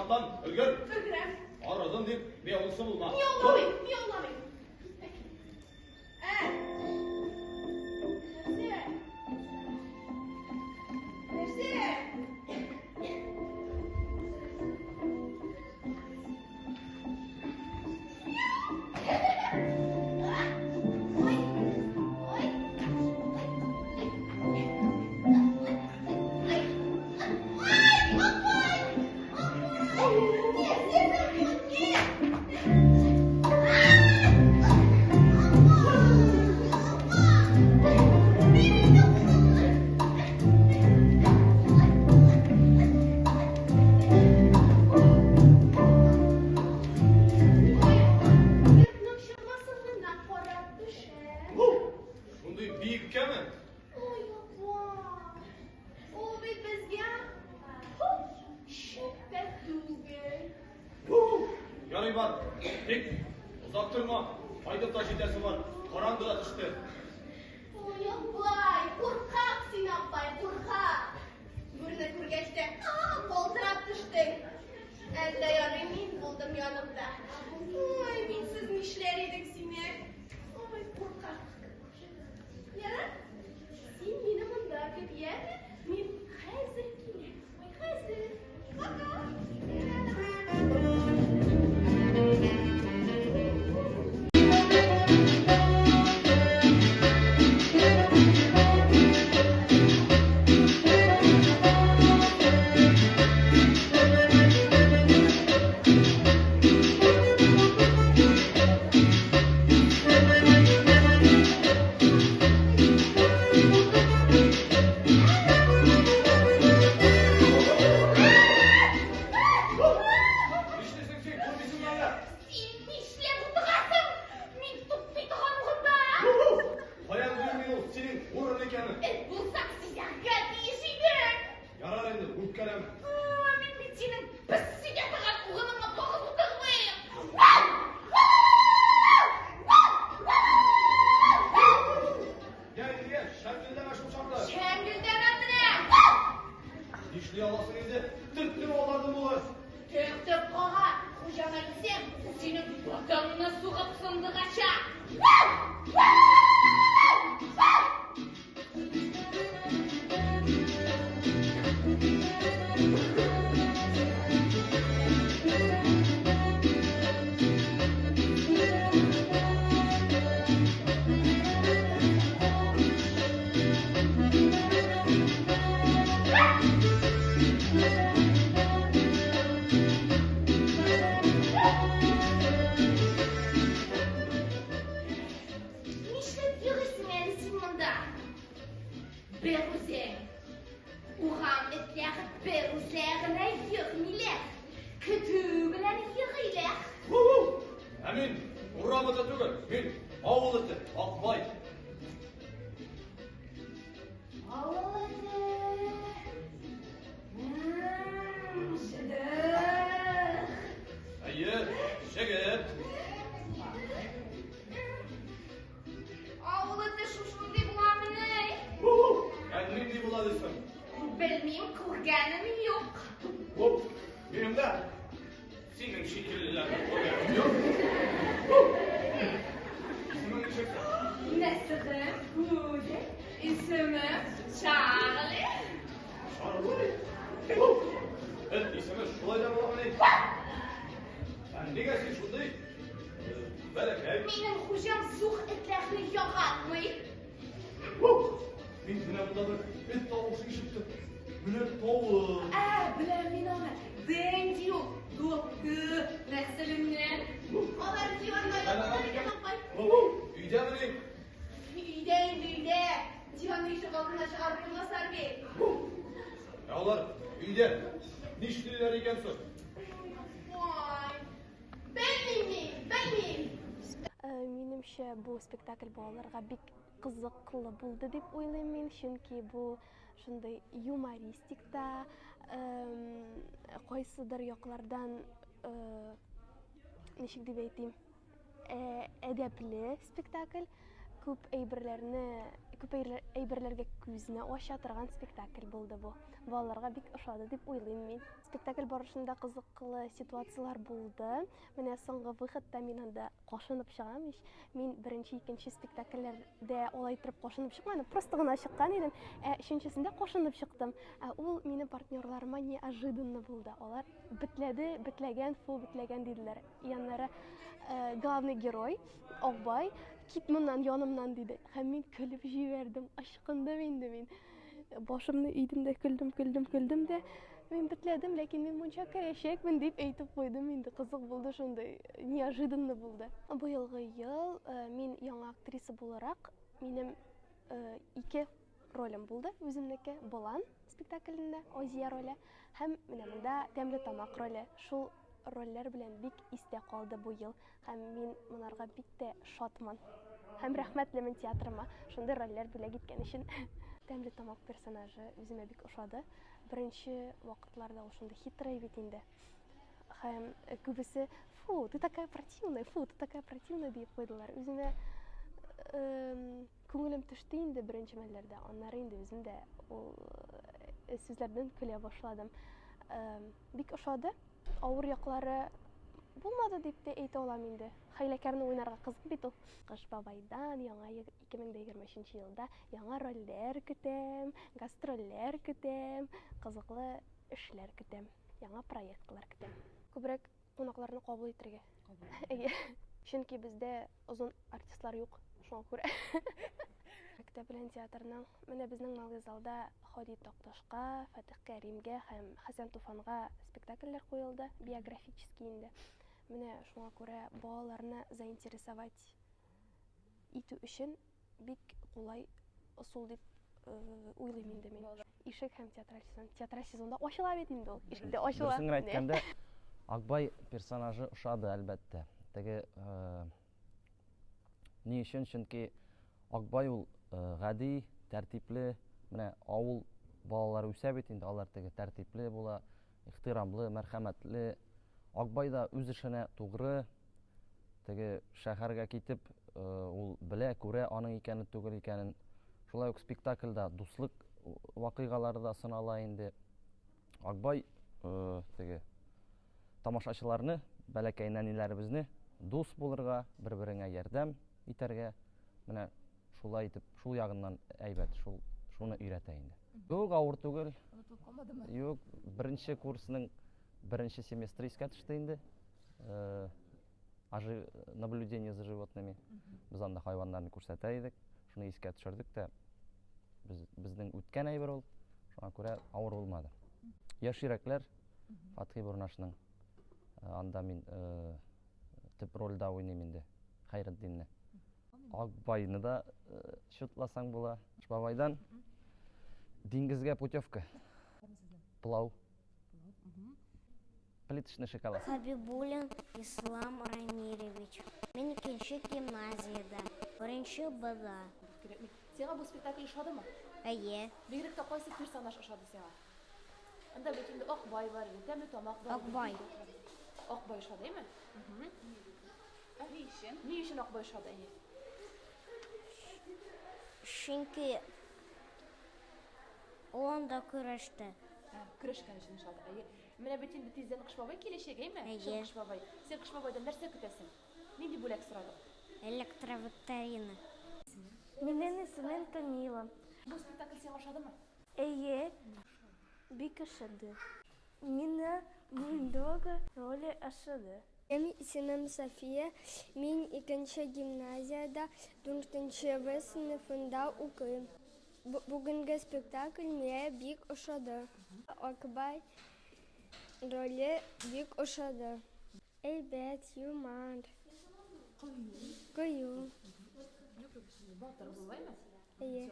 шатлан, өлгер. Өлгерәм. Арыдым дип, мияулысы булма. Мияуламыйм, мияуламыйм. Ә! Нәрсә? Нәрсә? Йортның чормасыннан карап төшә. Шундый биеккәме? Ой, апа. Ул бит безгә чүп тә түгел. Ярый бар. Тик озак торма. Кайтып та җитәсе бар. Караңгы да төште. Ой, апай, куркак син, апай, куркак. Бүрне күргәч тә, калтырап төштең. Әллә ярый мин булдым яныңда. Ой, минсез нишләр идең сине? Ой, куркак. Ярар, син мине монда көт, яме? Мин хәзер киләм. Ой, хәзер. Пока. Нишлисең син? Күрмисеңме әллә? Син нишләп утырасың? Мин туктый торган урында. Каян белим мин ул синең урын икәнен? Эт булсаң, сизәргә тиеш идең. Ярар инде, үпкәләмә. Мин бит синең пес сизә торган урыныңа барып утырмыйм. Я, нигә шәңгелдәмә шул чаклы? Шәңгелдәмә менә. Нишли аласың инде? Төрттем аларны булыр. Төртеп кара, хуҗаң әйтсәм, синең ботыңны сугып сындырачак. Нишләп йөрисең әле син монда? Бер үзең. Урам этләре бер үзләренә йөрмиләр. Көтү белән йөриләр. Ә мин урам эте түгел, мин авыл эте, Акбай. Авыл эте. Җыдыр. Әйе, җегет. Авыл эте шушындый буламыни? Ә нинди була дисең? Белмим, күргәнем юк. Оп, минем дә синең шикеллеләрне күргәнем юк. Исемең ничек? Нәсегем Пудель, исемем Чарли. Чарли? Эт исеме шулай да буламыни? Ә нигә син шундый бәләкәй? Минем хуҗам зур этләрне яратмый. Мин менә монда бер эт тавышы ишеттем. Менә тавыш. Ә, беләм мин аны. Дэнди ул. Докты, нәселеннән. Алар диванда яталар икән, апай. Өйдәмени? Өйдә инде, өйдә. Диванны ишек алдына чыгарып куймаслар бит. Ә алар өйдә нишлиләр икән соң? Ой, белмим мин, белмим. Минемчә, бу спектакль балаларга бик кызыклы булды дип уйлыйм мин, чөнки бу шундый юмористик та, кайсыдыр яклардан, ничек дип әйтим, әдәпле спектакль. Күп әйберләрне Күп әйберләргә күзне ача торган спектакль булды бу. Балаларга бик ошады дип уйлыйм мин. Спектакль барышында кызыклы ситуацияләр булды. Менә соңгы выходта мин анда кашынып чыгам ич. Мин беренче, икенче спектакльләрдә алай иттереп кашынып чыкмадым, просто гына чыккан идем. Ә өченчесендә кашынып чыктым. Ә ул минем партнерларыма неожиданно булды. Алар бетләде, бетләгән, фу, бетләгән диделәр. И аннары главный герой Акбай, кит моннан, янымнан, диде. Һәм мин көлеп җибәрдем, ычкындым инде мин. Башымны өйдем дә көлдем, көлдем, көлдем дә. Мин бетләдем, ләкин мин мунча керәчәкмен дип әйтеп куйдым инде. Кызык булды шундый, неожиданно булды. Быелгы ел мин яңа актриса буларак, минем ике ролем булды үземнеке. Болан спектаклендә Азия роле һәм менә монда Тәмле тамак роле. Шул рольләр белән бик истә калды бу ел һәм мин монарга бик тә шатмын. Һәм рәхмәтлемен театрыма шундый рольләр бүләк иткән өчен. Тәмле тамак персонажы үземә бик ошады. Беренче вакытларда ул шундый хитрый бит инде. Һәм күбесе, фу, ты такая противная, фу, ты такая противная диеп куйдылар. Үземә күңелем төште инде беренче мәлләрдә. Аннары инде үзем дә ул сүзләрдән көлә башладым. Бик ошады. Авыр яклары булмады дип тә әйтә алам инде. Хәйләкәрне уйнарга кызык бит ул. Кыш бабайдан яңа 2023 елда яңа рольләр көтәм, гастрольләр көтәм, кызыклы эшләр көтәм, яңа проектлар көтәм. Күбрәк кунакларны кабул итәргә. Әйе. Чөнки бездә озын артистлар юк, шуңа күрә. Мәктәп белән театрның, менә безнең Малый залда Һади Такташка, Фатих Кәримгә һәм Хәсән Туфанга спектакльләр куелды, биографический инде. Менә шуңа күрә балаларны заинтересовать итү өчен бик кулай ысул дип уйлыйм инде мин. Ишек һәм театраль сезон. Театраль сезонда ачыла бит инде ул. Ишек тә ачыла. Дөресен генә әйткәндә, Акбай персонажы ошады, әлбәттә. Теге ни өчен? Чөнки Акбай ул гади, тәртипле, менә авыл балалары үсә бит инде, алар теге тәртипле була, ихтирамлы, мәрхәмәтле. Акбай да үз эшенә тугры, теге шәһәргә китеп, ул белә, күрә аның икәнен, түгел икәнен. Шулай ук спектакльдә дуслык вакыйгалары да сынала инде. Акбай теге тамашачыларны, бәләкәй нәниләребезне дус булырга, бер-береңә ярдәм итәргә, менә шулай итеп, шул ягыннан әйбәт, шул шуны өйрәтә инде. Юк, авыр түгел. Онытылып калмадымы? Юк, беренче курсның беренче семестры искә төште инде. Наблюдение за животными. Без анда хайваннарны күрсәтә идек. Шуны искә төшердек тә, безнең үткән әйбер ул. Шуңа күрә авыр булмады. Яшь йөрәкләр Фатхи Бурнашның. Анда мин төп рольдә уйныйм инде, Хәйретдинне. Акбайны да чутласаң була. Бабайдан диңгезгә путевка. Плау. Плиточный шоколад. Хабибуллин Ислам Рамилевич. Мин икенче гимназиядә, беренче Бда. Кирәкми. Сиңа бу спектакль ошадымы? Әйе. Бигрәк тә кайсы персонаж ошады сиңа? Анда бит инде Акбай бар, Тәмле тамак бар. Акбай. Акбай ошады, әйме? Ни өчен? Ни өчен Акбай ошады, әйе? Чөнки ул анда көрәште. Көрәшкән өчен ошады, әйе. Менә бит инде тиздән Кыш бабай киләчәк, әйме? Әйе. Чын Кыш бабай. Син Кыш бабайдан нәрсә көтәсең? Нинди бүләк сорадың? Электровикторина. Минем исемем Тамила. Бу спектакль сиңа ошадымы? Әйе. Бик ошады. Миңа бульдог роле ошады. Минем исемем София. Мин икенче гимназиядә дүртенче В сыйныфында укыйм. Бүгенге спектакль миңа бик ошады. Акбай роле бик ошады. Әйбәт, юмарт. Кыю. Батыр булаймы? Әйе.